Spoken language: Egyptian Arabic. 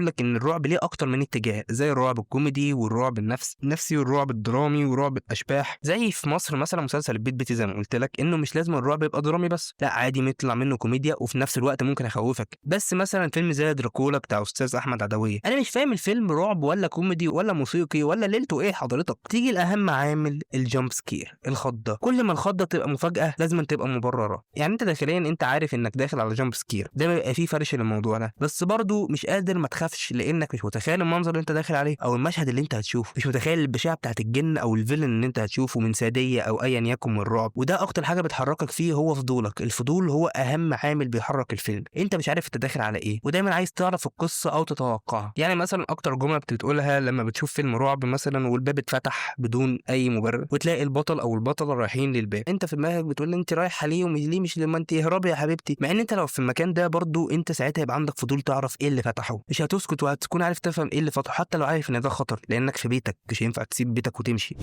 اقول لك ان الرعب ليه اكتر من اتجاه، زي الرعب الكوميدي والرعب النفسي والرعب الدرامي ورعب الاشباح. زي في مصر مثلا مسلسل البيت بيتي، زي ما قلت لك انه مش لازم الرعب يبقى درامي بس، لا عادي يطلع منه كوميديا وفي نفس الوقت ممكن اخوفك. بس مثلا فيلم زي دراكولا بتاع استاذ احمد عدويه، انا مش فاهم الفيلم رعب ولا كوميدي ولا موسيقي ولا ليلته ايه حضرتك. تيجي الاهم عامل ال jump scare، الخضه. كل ما الخضه تبقى مفاجاة لازم تبقى مبرره، يعني انت داخليا انت عارف انك داخل على jump scare، ده بيبقى فيه فرش للموضوع ده، بس برضه مش قادر ما تخافش لانك مش متخيل المنظر اللي انت داخل عليه او المشهد اللي انت هتشوفه، مش متخيل البشاعه بتاعت الجن او ال villain اللي انت هتشوفه من ساديه او ايا يكن من الرعب. وده اكتر حاجة بتحركك فيه هو فضولك. الفضول هو اهم عامل بيحرك الفيلم، انت مش عارف انت داخل على ايه ودايما عايز تعرف القصة او تتوقعها. يعني مثلا اكتر جملة بتقولها لما بتشوف فيلم رعب مثلا والباب اتفتح بدون اي مبرر وتلاقي البطل او البطلة رايحين للباب، انت في دماغك بتقول انت رايحة ليه ومش ليه، مش لما انت اهربي يا حبيبتي. مع ان انت لو في المكان ده برضو انت ساعتها يبقى عندك فضول تعرف ايه اللي فتحه، مش هتسكت وهتكون عارف تفهم ايه اللي فتحه، حتى لو عارف ان ده خطر لانك في بيتك مش هينفع تسيب بيتك وتمشي.